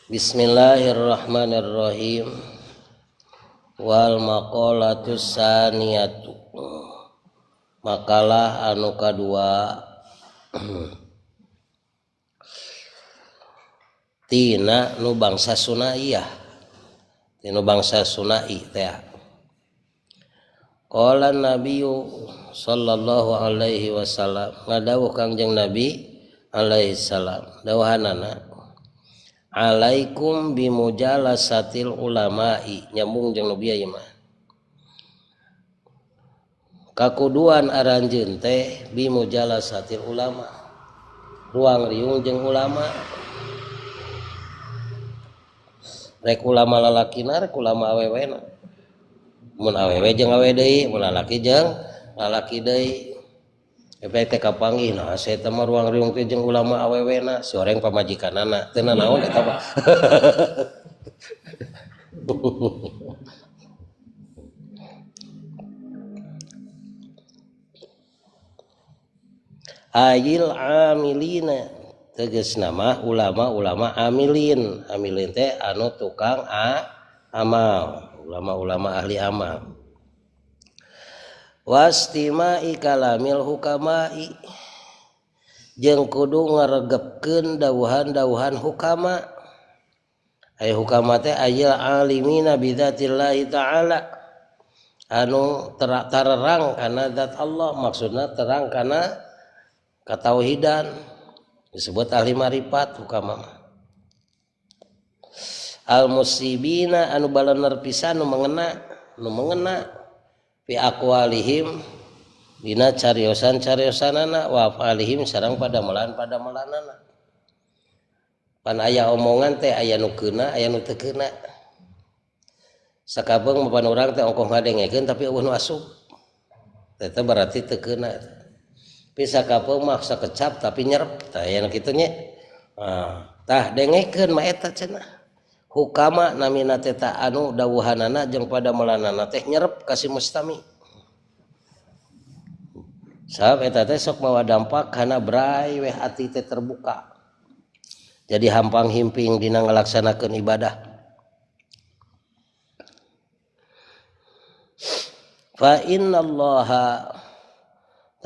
Bismillahirrahmanirrahim. Wal maqalatus saniyatu. Makalah anu kadua tina nu bangsa Sunaiyah. Tina bangsa Sunai teh. Qala Nabiyyu sallallahu alaihi wasallam, ngadawuh Kangjeng Nabi alaihi salam, dawuhanana alaikum bimujalasatil ulama'i, nyambung jeung nu bieu ieu mah. Kakuduan aranjeun teh bimujalasatil ulama, ruang riung jeung ulama. Rek ulama lalakina, rek ulama awewena. Mun awewe jeung awewe deui, mun lalaki jeung lalaki deui. Efek teh kapanggih, nah saya teh mah ruang riung teh jeung ulama awewena, si oreng pamajikanana, teu nanaon eta mah. Ayil amilina tegasna mah ulama-ulama amilin, amilin teh anu tukang amal, ulama-ulama ahli amal. Wastima'i kalamil hukama'i jeung kudu ngaregepkeun dawuhan-dawuhan hukama. Ay hukama teh ayil alimina bidzatillahi ta'ala, anu terang kana zat Allah, maksudna terang kana katauhidan, disebut ahli marifat hukama. Al musibina anu balener pisan nu mengena fi aqwalihim dina cariosan-cariosanana wa afalihim sareng padamelan-padamelanana. Pan aya omongan teh aya nu keuna aya nu teu keuna. Sakabeung mah pan urang teh ongkoh ngadengekeun tapi eueuh nu asup. Eta berarti teu keuna. Tapi sakabeung mah sakecap tapi nyerep tah aya nu kitu nya. Tah dengekeun mah eta cenah. Hukama namina teh ta anu dawuhanana jeung padamelanana teh nyerep ka si mustami. Sabab eta teh sok mawa dampak kana bray weh ati teh terbuka. Jadi hampang himping dina ngalaksanakeun ibadah. Fa innallaha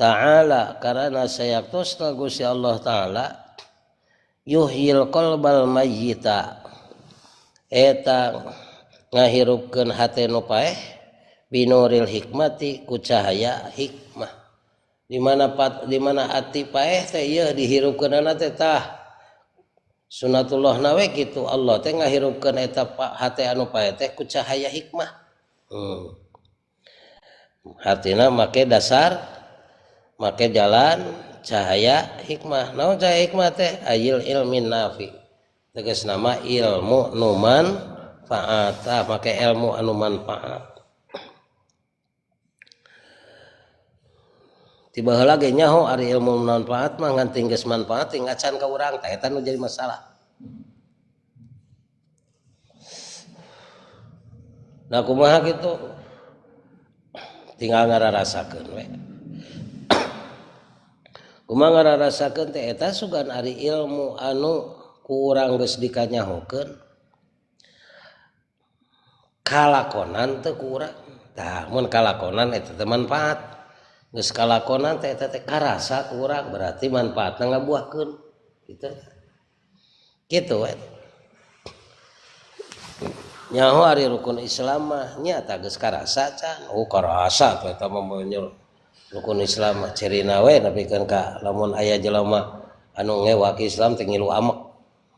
ta'ala karana sayaktosna Gusti Allah ta'ala yuhyil qalbal mayyita eta ngahirupkeun hate nu paeh binuril hikmati ku cahaya hikmah. Di mana ati paeh teh ieu dihirupkeunana teh tah sunatullah na we kitu Allah teh ngahirupkeun eta hate anu paeh teh ku cahaya hikmah. Hatina make dasar make jalan cahaya hikmah. Naon cahaya hikmah teh? Ayil ilmin nafi. Tegas nama ilmu nu manfaat, make ilmu anu manfaat. Tiba heula ge nyaho ari ilmu manfaat mah ngan geus manfaat ting acan ka urang tah eta nu jadi masalah. Nah kumaha kitu? Tinggal ngararasakeun we. Kumaha ngararasakeun teh eta sugan ari ilmu anu ku urang geus dikanyahokeun kalakonan teu ku urang. Tah mun kalakonan eta teh manfaat. Geus kalakonan teh eta teh karasa ku urang berarti manfaatna ngabuahkeun gitu. Kitu we. Nyaho ari rukun Islam mah nya tah geus karasa can. Oh karasa teh eta mah rukun Islam mah cirina we nepikeun ka lamun aya jelema anu ngewaki Islam teh ngilu amek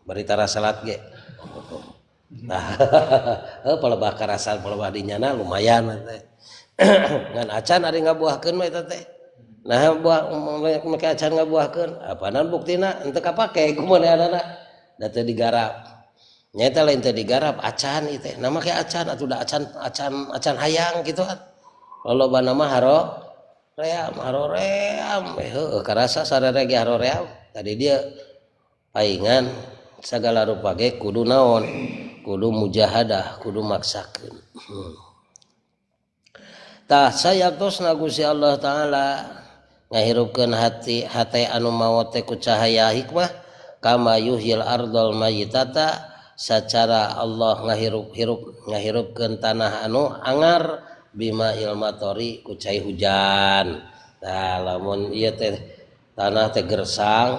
bari tara salat ge. Nah, palebah karasa palebah dinyana lumayan teh. Ngan acan ari ngabuahkeun mah eta teh. Nah buah make acan ngabuahkeun, apanan buktina henteu kapake kumanehanana da teu digarap. Nya eta lain teu digarap acan ieu teh. Nah make acan atuh da acan acan acan hayang kitu kan. Lolobana mah haro ream, haro ream heueuh karasa sarere ge haro ream. Tadi dia paingan sagala rupa ge kudu naon? Kudu mujahadah, kudu maksakeun. Tah sayaktosna Gusti Allah Ta'ala ngahirupkeun hati hate anu maot teh ku cahaya hikmah kama yuhyil ardal mayyitata Sacara Allah ngahirup-hirup ngahirupkeun tanah anu angar bima ilmatori ku cai hujan. Nah lamun ieu teh tanah teh gersang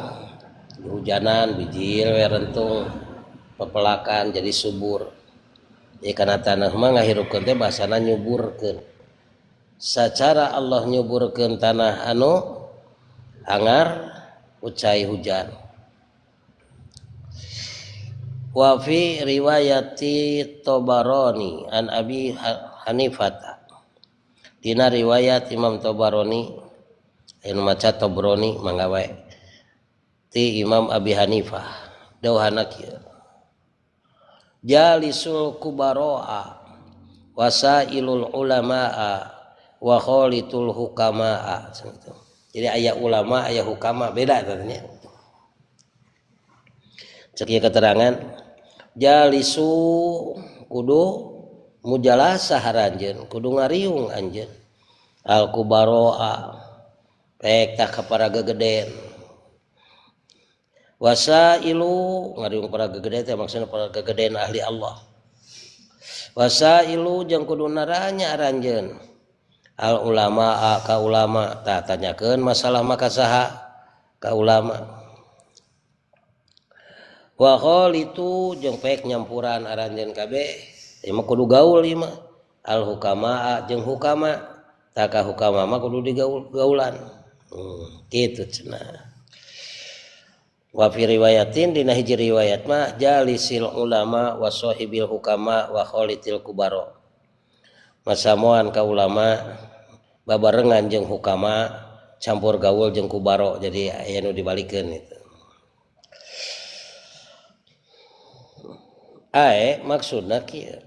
hujanan bijil we rentung pepelakan jadi subur. Ieu kana tanah mah ngahirupkeun teh bahasana nyuburkeun. Sacara Allah nyuburkeun tanah anu angar ku cai hujan. Wa fi riwayati Tabarani an Abi Hanifah. Dina riwayat Imam Tabarani anu maca Tabrani mangga wae ti Imam Abi Hanifah dawuhana kieu jalisul kubaraa wasailul ulamaa wa khalitul hukamaa. Jadi aya ulama aya hukama beda tadinya. Cek ieu keterangan jalisu kudu mujalasah aranjeun kudu ngariung anjeun al kubaroa pek tah ka para gegeden wasailu ngariung para gegeden teh maksudna para gegeden ahli Allah wasailu jeung kudu naranya aranjeun al ulama ka ulama tah tanyakeun masalah maka saha ka ulama wa khalitu jeung pek nyampuran aranjeun kabeh ieu mah kudu gaul ieu mah al hukama jeung hukama tah ka hukama mah kudu digaul gaulan kitu cenah. Wa fi riwayatin dina hiji riwayat mah jalisil ulama wa sahibil hukama wa khalitil kubaro masamuan ka ulama babarengan jeung hukama campur gaul jeung kubaro jadi aya nu dibalikeun itu. Ae maksudna kieu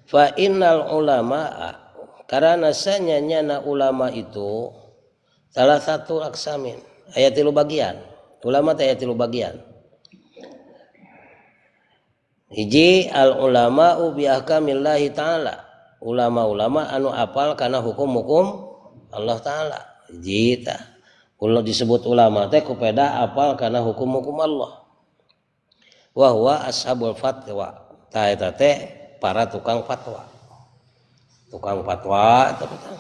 fa innal ulama karena sanyana ulama itu salah satu aksamin aya tilu bagian ulama teh aya tilu bagian hiji al ulama bi ahkamillahi taala ulama-ulama anu apal kana hukum-hukum Allah taala hiji tah ulah disebut ulama teh kupeda apal kana hukum-hukum Allah wa huwa ashabul fatwa ta eta teh para tukang fatwa eta teh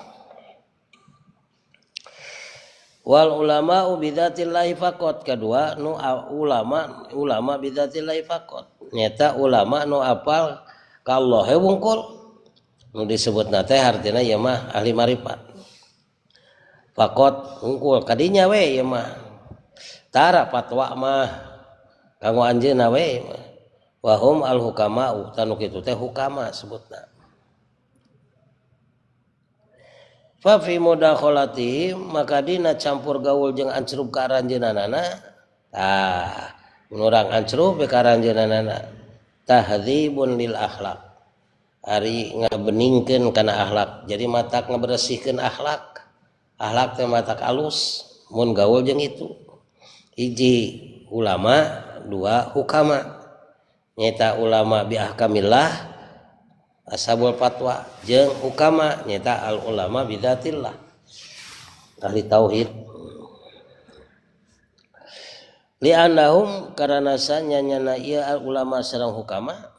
wal ulama bidzatillahi faqat kedua nu ulama bidzatillahi faqat nyata ulama nu apal ka Allah wungkul nu disebutna teh artina ieu mah ahli marifat faqat wungkul kadinya we ieu mah tara fatwa mah kanggo anjeunna we wa hum al hukama'u tanu kitu teh hukama sebutna fa fi mudakhalati maka dina campur gaul jeung ancrub ka aranjeunana tah mun urang ancrub ka aranjeunana tahdzibun lil akhlak ari ngabeningkeun kana akhlak jadi matak ngabersihkeun akhlak akhlak teh matak alus mun gaul jeung itu hiji ulama dua hukama nyata ulama bi ahkamillah ashabul fatwa jeung hukama nyata al ulama bidzatillah ahli tauhid li'annahum karana sanyana ieu al ulama sareng hukama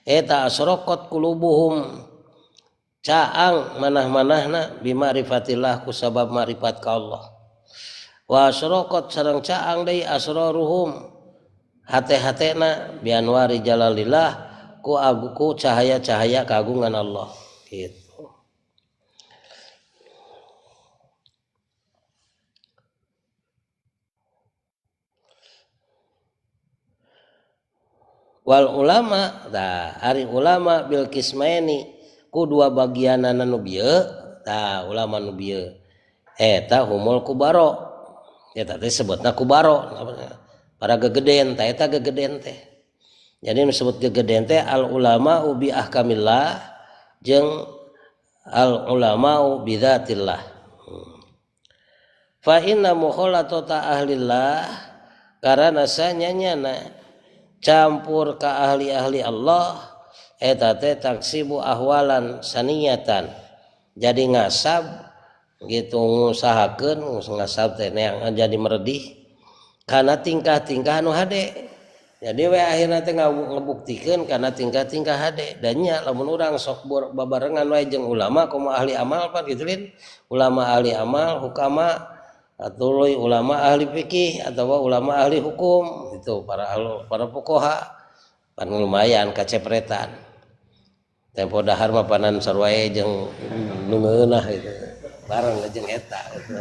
eta asraqat qulubuhum caang manah-manahna bima'rifatillah ku sabab ma'rifat ka Allah wa asraqat sareng caang deui asraruhum hate-hatena bianwari jalalillah ku aguku cahaya-cahaya kagungan Allah gitu. Wal ulama tah ari ulama bil kismaini ku dua bagianana nu bieu tah ulama nu bieu eta humul kubaro eta teh sebutna kubaro para gegeden tah eta gegeden teh. Jadi disebut gegeden teh al ulama bi ahkamillah jeung al ulama bi dzatillah. Fa inna mukhalatata ahlillah karana sanyana campur ka ahli-ahli Allah eta teh taksibu ahwalan saniyatan. Jadi ngasab gitu ngusahakeun ngasab teh yang jadi meredih kana tingkah-tingkah anu hade. Jadi we akhirna teh ngabuktikeun kana tingkah-tingkah hade. Dan nya lamun urang sok babarengan wae jeung ulama komo ahli amal pan kitu lin. Ulama ahli amal, hukama atau ulama ahli fikih atau ulama ahli hukum itu para para fuqaha pan lumayan kacepretan. Tempo dahar mah panan sarua jeung nu ngeunah gitu. Bareng jeung eta gitu.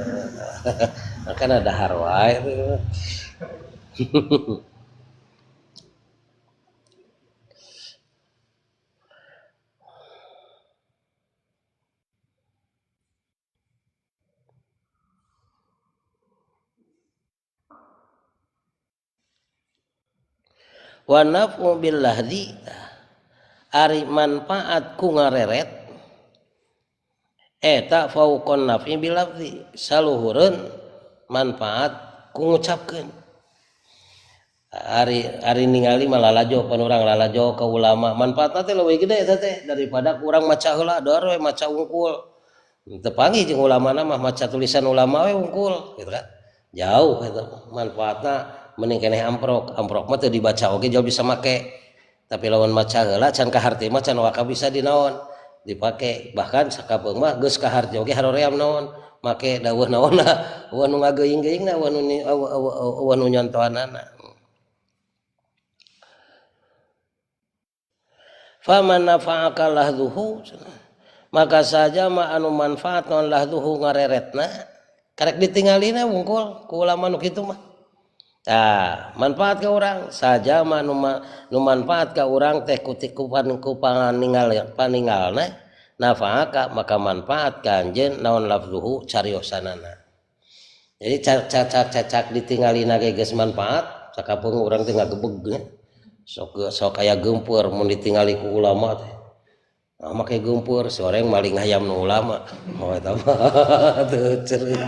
Makana dahar wae. Wa naf'u bil lahdi ari manfaat ku ngareret eta fauqon naf'i bil lafzi saluhureun manfaat ku ngucapkeun. Ari ari ningali mah lalajo pan urang lalajo ka ulama manfaatna teh leuwih gede eta teh daripada ku urang maca heula dor we maca unggul. Teu panggih jeung ulamana mah maca tulisan ulama we unggul gitu kan. Jauh eta manfaatna mending keneh amprok, amprok mah teu dibaca oge jauh bisa make. Tapi lawan maca heula can kaharti mah can waka bisa dinaon dipake. Bahkan sakapeung mah geus kaharti oge haroream naon make dawuh naonna, eueuh nu ngageuing-geuingna, eueuh nu nyontohanana. Faman nafa'aka lahduhu maka saja mah anu manfaat naon lahduhu ngareretna karek ditingalina wungkul ku ulama nu kitu mah. Tah, manfaat ka urang saja mah nu manfaat ka urang teh ku paningalna nafa'aka maka manfaat ka anjeun naon lafzuhu cariosanana. Jadi cacak ditingalina ge geus manfaat sakapeung urang teh ngagebeg nya. Sok sok aya geumpeur mun ditingali ku ulama teh. Nah, make geumpeur soreng maling hayam nu ulama. Oh eta mah teu cereuh.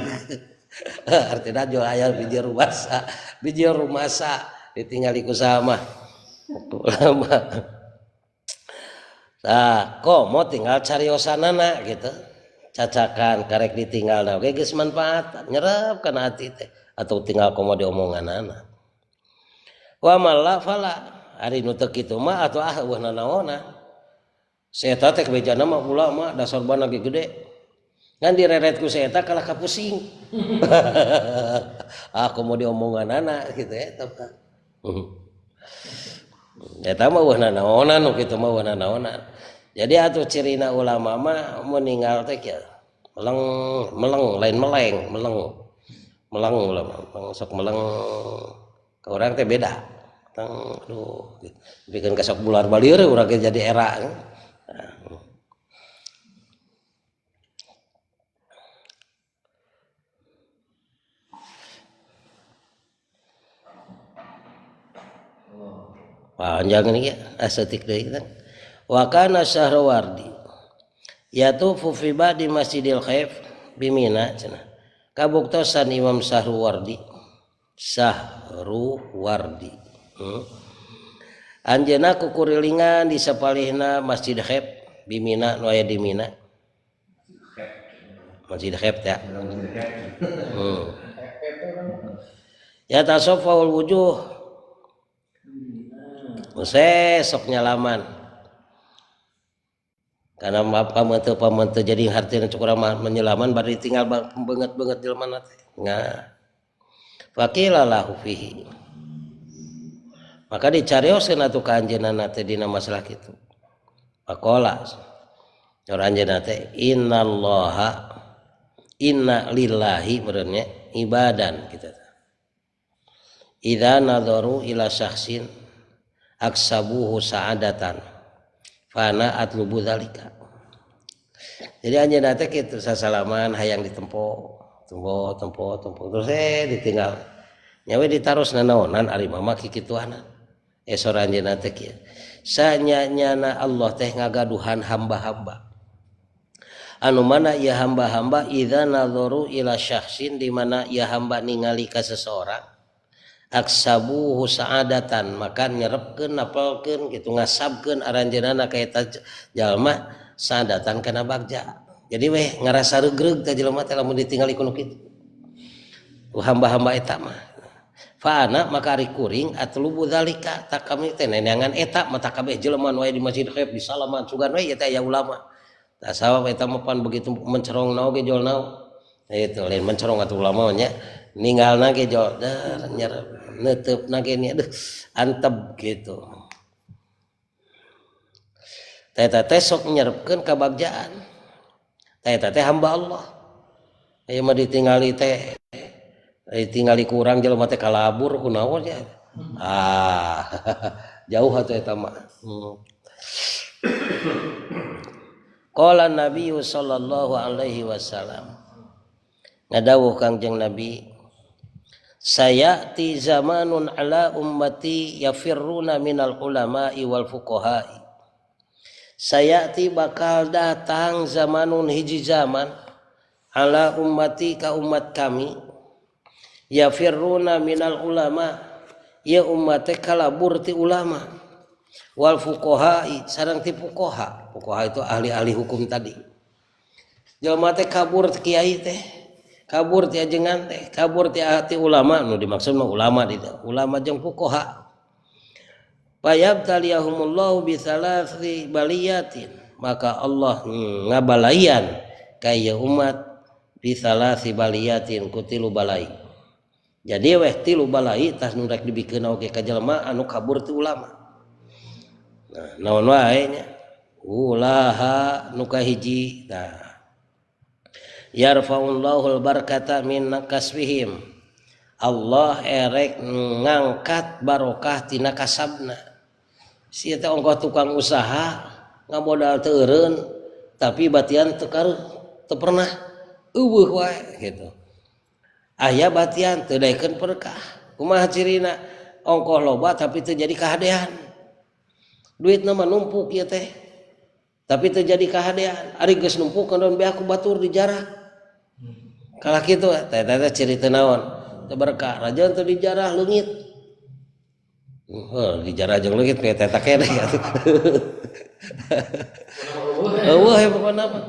Artinya jual ayam biji rumasa ditinggali ku sama ulama. Nah, komo tinggal cariosanana gitu. Cacakan karek ditinggal oge geus manfaat nyerep kana hati teh atau tinggal komo diomonganana. Wa malla fala ari nu teu kitu mah atuh ah eueuh nanaonan. Seeta teh bejana mah ulama dasar bana ge gede. Ngan direret ku seeta kalah kapusing. Aku mau diomonganana gitu ya eta. Eta mah eueuh nanaonan nu kitu mah eueuh nanaonan. Jadi atuh cirina ulama mah meninggal teh kieu. Meleng, meleng lain meleng, meleng. Meleng ulama, sok meleng ka urang teh beda. Tang aduh gitu. Bikin kasok bular balieur urang ge jadi era. Nah. Panjang ini ya, asetik deui kan. Wa kana Syahrawardi yatufu fi ba'di Masjidil Khaif bimina cenah. Kabuktosan Imam Syahrawardi. Syahrawardi. Anjeunna kukurilingan di sapalihna Masjid Khaif bimina nu aya di Mina. Masjid Khaif teh. Ya tasaffahul wujuh. Sok nyalaman karena pameunteu jadi hartina cukup menyelaman bari tinggal banget-banget jelema teh nah faqila lahu fihi maka dicarioskeun atuh ka anjeunna teh dina masalah kitu faqala urang anjeunna teh innallaha inna lillahi meureun nya ibadan kitu idza nadharu ila syakhsin aksabuhu sa'adatan fana atlubu dzalika. Jadi anjeunna teh kitu sasalaman hayang ditempo, tempo tempo tempo terus ditinggal. Nya we ditaros nanaonan ari mama kikituanan. Sora anjeunna teh kieu. Sanya-nyana Allah teh ngagaduhan hamba-hamba. Anu mana ieu hamba-hamba idza nadharu ila syakhsin di mana ieu hamba ningali ka seseorang aksabuhu sa'adatan maka nyerepkeun napelkeun kitu ngasabkeun aranjeunana ka eta jalma sa'adatan kana bagja. Jadi weh ngarasa regreg teh jelema teh lamun ditingali ku nu kitu. Ku hamba-hamba eta mah. Fa ana maka ari kuring atlubu zalika tak kami teh neneangan eta mata kabeh jelema nu aya di Masjid Khaif di salaman sugan we ieu teh aya ulama. Tah sabab eta mah pan begitu mencerong naon ge jol naon. Itu lain mencerong atuh ulama nya ninggalna ge jol der nyerep neuteupna ge nya aduh antep gitu. Teh teh sok nyerepkeun kabagjaan. Teh teh hamba Allah. Aya mah ditingali teh ditingali kurang jelema teh kalabur kunaon nya. Ah jauh atuh eta mah. Qala Nabi sallallahu alaihi wasallam. Ngadawuh Kangjeng Nabi, sayati zamanun ala ummati yafirruna minal ulama'i wal fuqaha'i. Sayati bakal datang zamanun hiji zaman ala ummati ka umat kami yafirruna minal ulama ya umat kalabur ti ulama wal fuqaha'i sareng ti fuqaha. Fuqaha itu ahli-ahli hukum tadi. Jelema teh kabur ti kiai teh, kabur ti ajengan teh, kabur ti ulama, nu dimaksud mah ulama di ulama jeung fuqaha. Fayabtaliyahumullahu bi thalathi baliyatin, maka Allah ngabalaian ka ieu umat bi thalathi baliyatin ku tilu balai. Jadi weh tilu balai tas nu rek dibikeun oge ka jelema anu kabur ti ulama. Nah, naon wae nya? Ulaha nu kahiji. Nah, yarfa'ullahu al-barakata min kasbihim. Allah erek ngangkat barokah tina kasabna. Si eta ongkoh tukang usaha ngamodal teu eureun tapi batian teu teu pernah eueuh wae gitu. Aya batian teu daekeun berkah. Kumaha cirina? Ongkoh loba tapi teu jadi kahadean. Duitna mah numpuk ieu teh. Tapi teu jadi kahadean. Ari geus numpuk keun beak ku batur dijarah. Kalah kitu teh teh ciri teu naon? Teu berkah. Rajeun teu dijarah leungit. Heuh, dijarah jeung leungit teh teh keneh atuh. Eueuh we pokona mah.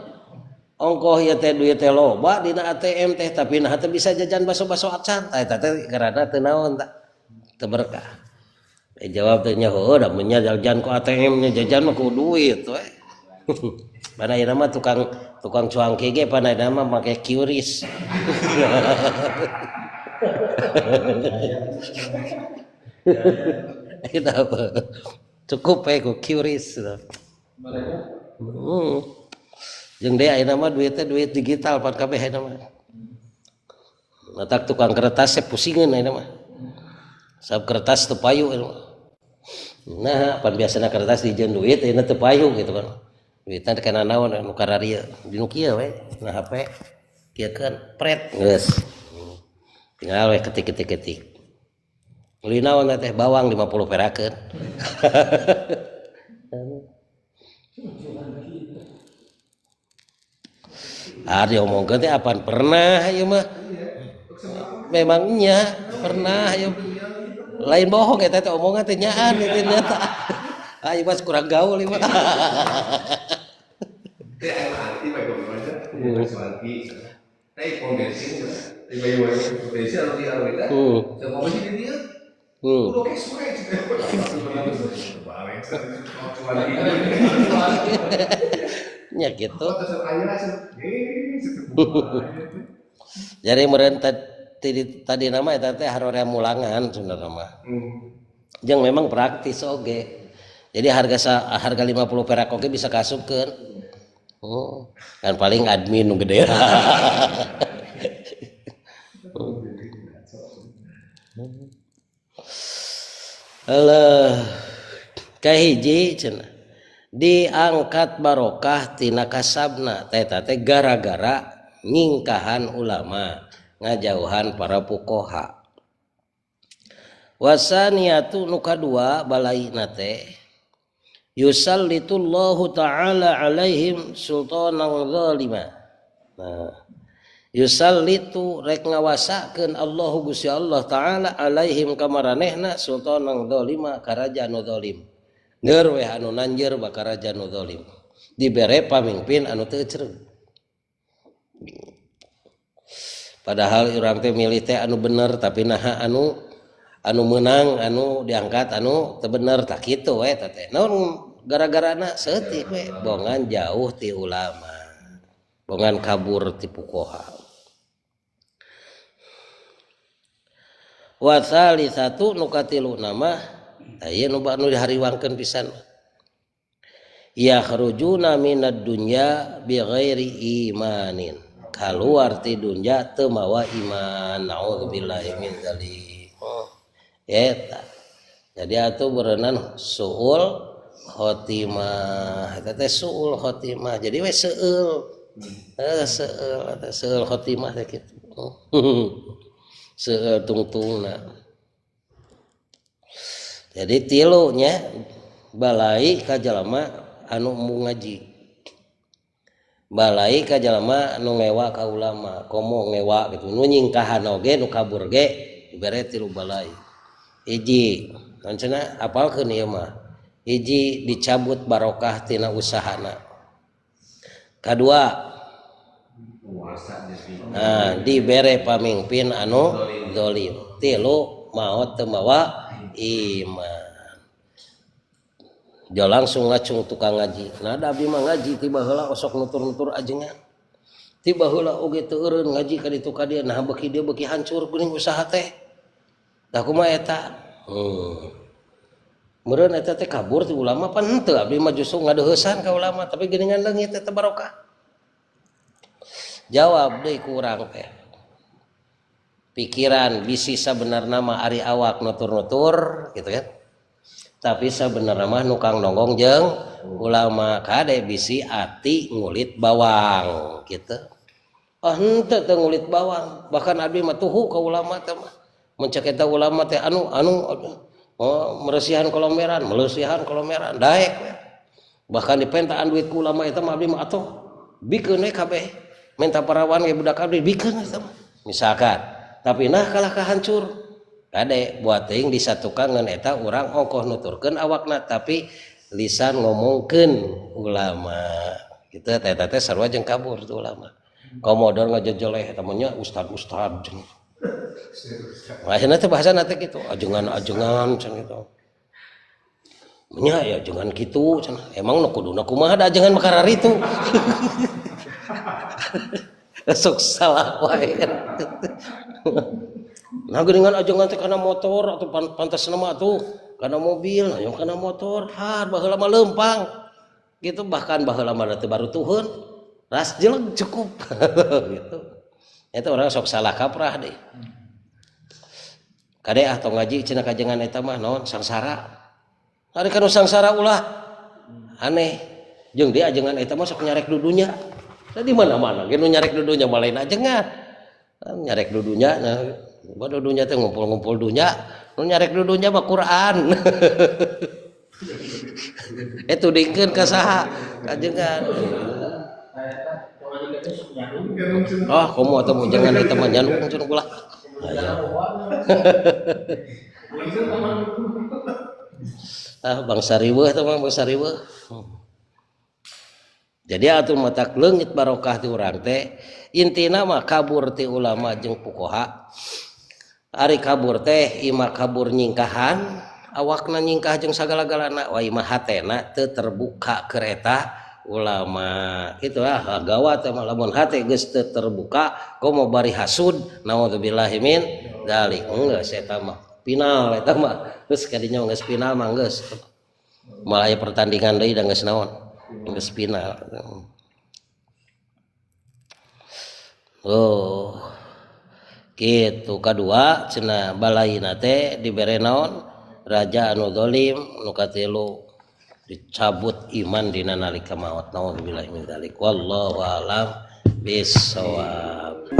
Ongkoh ieu teh duit teh loba dina ATM teh tapi nah teu bisa jajan baso-baso acan. Tah eta teh karana teu naon tah. Teu berkah. Jawab teh nya heueuh da mun nya jajan ku ATM nya jajan mah ku duit we. Mana ieu mah tukang cuangki ge pana ieu mah make QRIS. Itu apa? Cukup we ku QRIS. Jeung deui ayeuna mah duitnya duit digital pan kabeh ayeuna mah. Matak tukang kertas teh pusingeun ayeuna mah. Sabab kertas teu payu ayeuna mah. Nah, pan biasana kertas dijieun duit ayeuna teu payu gitu kan. Duitna kana naon anu kararieu di nu kieu we, na HP kieukeun pret geus. Tinggal we ketik-ketik-ketik. Meuli naon teh bawang 50 perakeun. Ah diomongkeun teh apan pernah ieu mah. Memangnya pernah ieu. Lain bohong eta teh omongan teh nyaan eta nyata. Ah ieu mah kurang gaul ieu mah. Teh anti bae goblok aja. Anti. Teh pom bensin teh bae wae bensin anu di anu eta. Teu pom bensin di dieu. Kudu cash wae. Nya gitu. Jadi meureun tadi nama eta teh harorea mulangan sebenarnya mah. Jeung memang praktis oge. Jadi harga 50 perak oge bisa kasupkeun. Oh, kan paling admin nu gede. Alah, kahiji cenah diangkat barokah tina kasabna teh teh gara-gara nyingkahan ulama ngajauhan para fuqaha. Wasaniyatu nu kadua balaina teh yusallitullahu ta'ala alaihim sultanan zalima. Nah, yusallitu rek ngawasakeun Allahu Gusti Allah ta'ala alaihim kamaranehna sultanan zalima karaja nu zalim. Neur weh anu nanjeur bakaraja nu zalim. Dibere pamimpin anu teu ecreug. Padahal urang teh milih teh anu bener tapi naha anu Anu meunang anu diangkat anu teu bener tah kitu we eta teh. Naon gara-garana saeutik we bongan jauh ti ulama. Bongan kabur ti fuqaha. Wa salisatu nu katilu nama aya nu nu dihariwangkeun pisan. Yakhrujuna minad dunya bighairi imanin. Kaluar ti dunya teu mawa iman. Naudzubillahi min dzalik. Eta. Jadi atuh berenang suul khotimah. Eta teh suul khotimah. Jadi we seueul. Seueul eta seueul khotimah teh kitu. Seueul tungtungna. Jadi tilu nya balai ka jalma anu embung ngaji. Balai ka jalma anu ngewa ka ulama, komo ngewa gitu. Nu nyingkahan oge nu kabur ge dibere tilu balai. Hiji, cenah apalkeun ieu mah. Hiji dicabut barokah tina usahana. Kadua, nah, dibere pamimpin anu zalim. Tilu maot teu mawa iman. Dia langsung ngacung tukang ngaji. Nah, da abdi mah ngaji tiba heula osok nutur-nutur ajengan. Tiba heula oge teu eureun ngaji ka ditu ka dieu. Nah, beuki dieu beuki hancur geuning usaha teh. Tah kumaha eta? Meureun eta teh kabur ti ulama pan henteu abdi mah justru ngadeuheusan ka ulama tapi geuningan leungit eta barokah. Jawab deui ku urang teh. Pikiran bisi sabenerna mah ari awak nutur-nutur gitu kan. Tapi sabenerna mah nukang nonggong jeung ulama kade bisi ati ngulit bawang gitu. Oh henteu teu ngulit bawang, bahkan abdi mah tuhu ka ulama teh mah. Mun cek eta ulama teh anu oh meresihan kolomeran, melesihan kolomeran daek we. Bahkan dipentaan duit ku ulama eta mah abdi mah atuh bikeun we kabeh. Minta parawan ge budak abdi bikeun eta mah. Misalkan, tapi nah kalah kahancur. Kade buat teuing disatukan ngan eta urang ongkoh nuturkeun awakna tapi lisan ngomongkeun ulama. Kitu eta teh sarua jeung kabur tu ulama. Komodor ngajejoleh eta mah nya ustad-ustad jeung. Akhirna teh bahasana teh kitu, ajengan-ajengan cenah kitu. Nya ya ajengan kitu cenah. Emang nu kuduna kumaha da ajengan mah kararitu. Sok salah wae. Nah geuningan ajengan teh kana motor atau pantasna mah atuh kana mobil, nah kana motor, har baheula mah leumpang. Gitu bahkan baheula mah teh baru tuheun, ras jelek cukup gitu. Eta orang sok salah kaprah deh. Kade ah tong ngaji cenah kajengan eta mah naon sangsara. Ari kanu sangsara ulah aneh. Jeung dia ajengan eta mah sok nyarek dudunya. Tadi di mana-mana ge nu nyarek dudunya mah lain ajengan. Nyarek dudunya nah dudunya teh ngumpul-ngumpul dunya, nu nyarek dudunya mah Quran. Eta dingkeun ka saha? Kajengan. Oh, komo atuh mun jangan eta mah nyandung cenah ulah. Ah, bangsa riweuh teh mah bangsa riweuh. Jadi atuh matak leungit barokah ti urang teh intina mah kabur ti ulama jeung fuqaha. Ari kabur teh imah kabur nyingkahan, awakna nyingkah jeung sagala-galana, wa imah hatena teu terbuka keur eta ulama. Kitu ah gawat teh mah lamun hate geus teu terbuka komo bari hasud naudzubillahi min dzalik. Geus eta mah final eta mah. Geus kadinya geus final mah geus. Malah aya pertandingan deui da geus naon? Geus final. Oh. Kitu kadua cenah balaina teh dibere naon? Raja anu zalim nu katilu dicabut iman dina nalika maot. Naudzubillahi min dzalik. Wallahu a'lam bissawab.